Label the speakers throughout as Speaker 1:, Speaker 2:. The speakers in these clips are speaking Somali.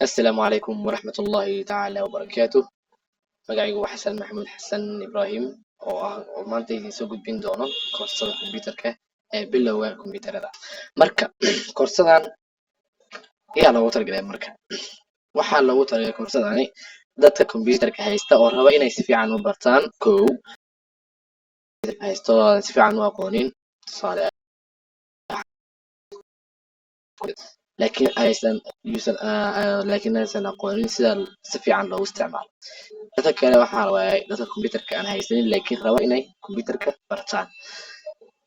Speaker 1: Assalaamu calaykum waraxmatullaahi tacaala wabarakaatuh. Magacaygu waa Xasan Maxamuud Xasan Ibraahim, oo ah oo maanta idiin soo gudbin doono koorsada kombiyuutarka ee bilowga kombiyuutarada. Marka koorsadan ayaa loogu talagalay, marka waxaa loogu talagalay koorsadani dadka kombiyuutarka haysta oo raba inay si fiican u bartaan. Kow haysto oo aan si fiican u aqoonin, tusaale, laakiin aysan yuusan laakiin aysan aqoonin sida si fiican loogu isticmaalo. Dadka kale waxaa waaye dadka kombiyuutarka aan haysanin laakiin raba inay kombiyuutarka bartaan.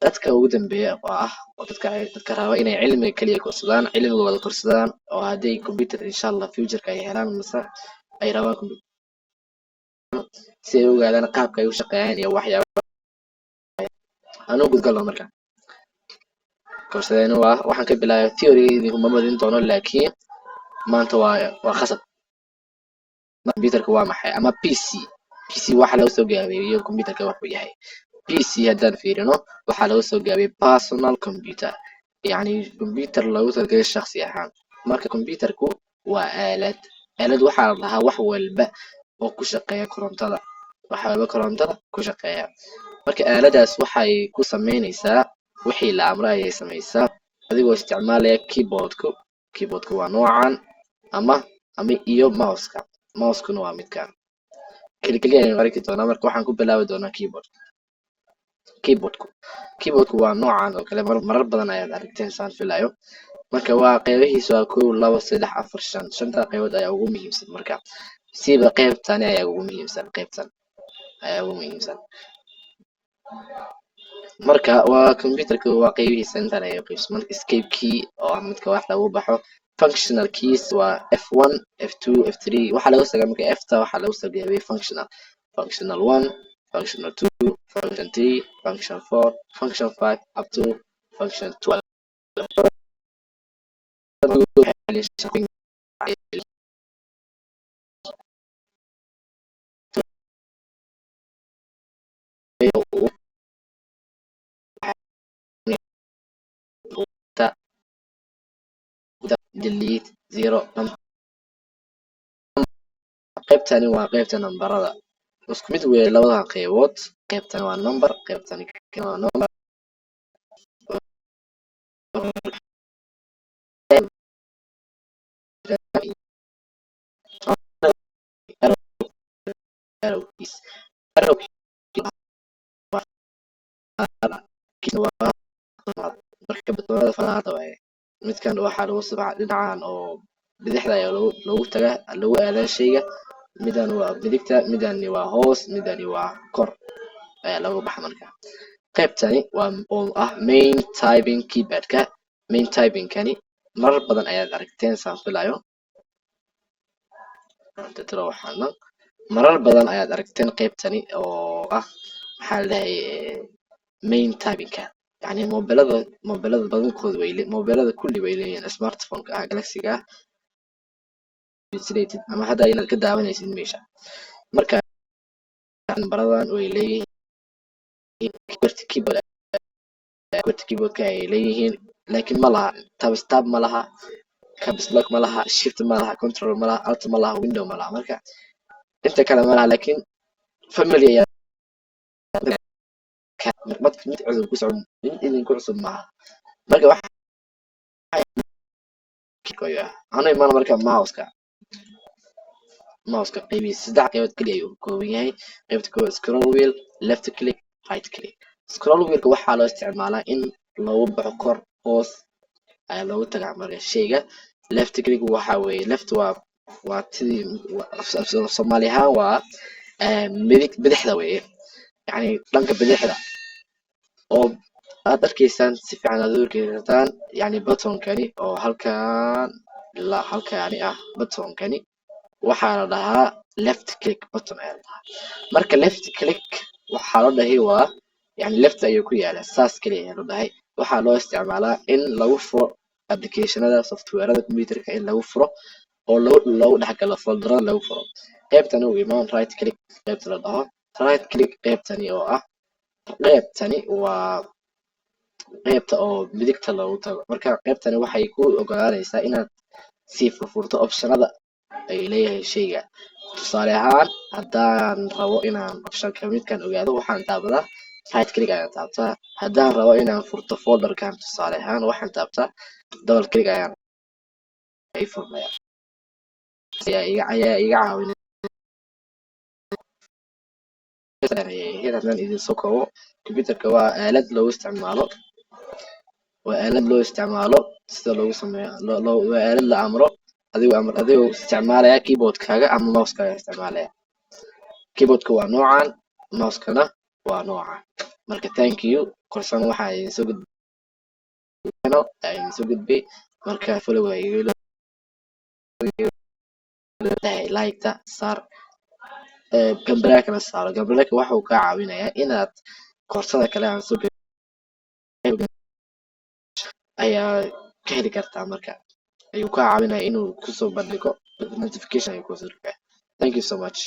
Speaker 1: Dadka ugu dambeeya oo ah dadka raba inay cilmiga kaliya korsadaan, cilmigooda korsadaan, oo hadday kombiyuutar insha Allah future ay helaan mise ay rabaan si ay u ogaadaan qaabka ay u shaqeeyaan iyo waxyaabo aan u gudgalno. Marka koorsadeena waa waxaan ka bilaabay theory. Idinkuma badin doono, laakiin maanta waa khasab. Kombiyuutarka waa maxay ama PC? PC waxa laga soo gaabiyo kombiyuutarka wuxuu yahay PC. Haddaan fiirino, waxaa laga soo gaabiyey personal computer, yacni kombiyuutar loogu talagalay shakhsi ahaan. Marka kombiyuutarku waa aalad. Aalad waxaa la dhahaa wax walba oo ku shaqeeya korontada, wax walba korontada ku shaqeeya. Marka aaladaas waxay ku sameynaysaa wixii la amray ayay sameysaa, adigoo isticmaalaya keyboardku. Keyboardku waa noocan ama iyo mouse-ka. Mouse-kuna waa midkan. Keli keli ayaynu arki doonaa. Marka waxaan ku bilaabi doonaa keyboard. Keyboardku waa noocan oo kale, marar badan ayaad aragteen saan filayo. Marka waa qeybihiisa waa kow, labo, saddex, afar, shan. Shanta qeybood ayaa ugu muhiimsan. Marka siiba qeybtani ayaa ugu muhiimsan, qeybtan ayaa ugu muhiimsan. Marka waa computerka waa qeybihiisa intaan ayay qaybsamaan. Escape key oo ah midka wax lagu baxo. Functional keys waa F1, F2, F3. Waxaa laga soo marka F-ta waxaa lagu soo gaabiyey functional: functional 1, functional 2, function 3, function 4, function 5, up to function 12. Delete, zero. Qaybtani waa qaybta nambarada. Isku mid weeye labadan qaybood. Qaybtani waa number, qaybtani waa number. Marka batoonada falaarta waaye. Midkan waxaa lagu subaa dhinacan oo bidixda ayaa loogu tagaa, lagu aadaa shayga. Midan waa midigta, midani waa hoos, midani waa kor ayaa looga baxa. Marka qaybtani waa oo ah main typing keyboardka. Main typing-kani marar badan ayaad aragteen saan filayo. Tiro waxaana marar badan ayaad aragteen qaybtani oo ah, maxaa la dhahay, main typing-ka. Yacni mobilada badankooda way, mobilada kulli way leeyihiin, smartphone-ka ah, Galaxy-ga ah ama hadda inaad ka daawanaysid meesha. Marka nambaradan way leeyihiin, keyboard-ka ay leeyihiin, laakiin ma laha tab, tab ma laha, caps lock ma laha, shift ma laha, control ma laha, alt ma laha, window ma laha. Marka inta kale ma laha, laakiin family ayaa mid cusub ku socon, mid idinku cusub maaha. Marka waxa anu imaano marka mouse-ka. Mouse-ka qaybihiisa saddex qaybood kaliya ayuu ka kooban yahay. Qaybta koowaad: scroll wheel, left click, right click. Scroll wheelka waxaa loo isticmaalaa in loogu baxo kor, hoos ayaa loogu tagaa marka shayga. Left click waxa weeye left, waa sidii Soomaali ahaan waa midig, bidixda weeye, yacni dhanka bidixda oo aad arkaysaan, si fiican aad u arki kartaan. Yacni button-kani oo halkan ilaa halkaani ah, button-kani waxaa la dhahaa left click button ayaa la dhahaa. Marka left click waxaa la dhahay waa yani left ayuu ku yaalaa, saas kaliya ayaa la dhahay. Waxaa loo isticmaalaa in lagu furo applicationada, software-ada computerka in lagu furo oo loogu dhex galo folderada lagu furo. Qaybtani u imaan right click. Qaybta la dhaho right click, qaybtani oo ah, qaybtani waa qaybta oo midigta loogu tago. Marka qaybtani waxay ku ogolaanaysaa inaad sii furfurto optionada. Ay leeyahay shayga. Tusaale ahaan, haddaan rabo inaan optionka midkan ogaado, waxaan taabadaa right click ayaan taabtaa. Haddaan rabo inaan furto folderkan, tusaale ahaan, waxaan taabtaa double click ayaan ii furmaya ayaa iga caawinaya. Haddaan idin soo koobo, computerka waa aalad loogu isticmaalo, waa aalad loo isticmaalo sida loogu sameeyo, waa aalad la amro adigoo amar adigoo isticmaalaya keyboardkaaga ama mousekaaga isticmaalaya. Keyboardka waa noocan, mousekana waa noocan. Marka thank you. Korsan waxaa idin soo gudbay, idin soo gudbay. Marka follow waa iga like-ta saar, gambaleelkana saaro. Gambaleelka waxa uu kaa caawinayaa inaad koorsada kale aan soo ayaa ka heli kartaa. Marka ayuu kaa caawinaya inuu kusoo bandhigo notification ayuu kusoo dhigaa. Thank you so much.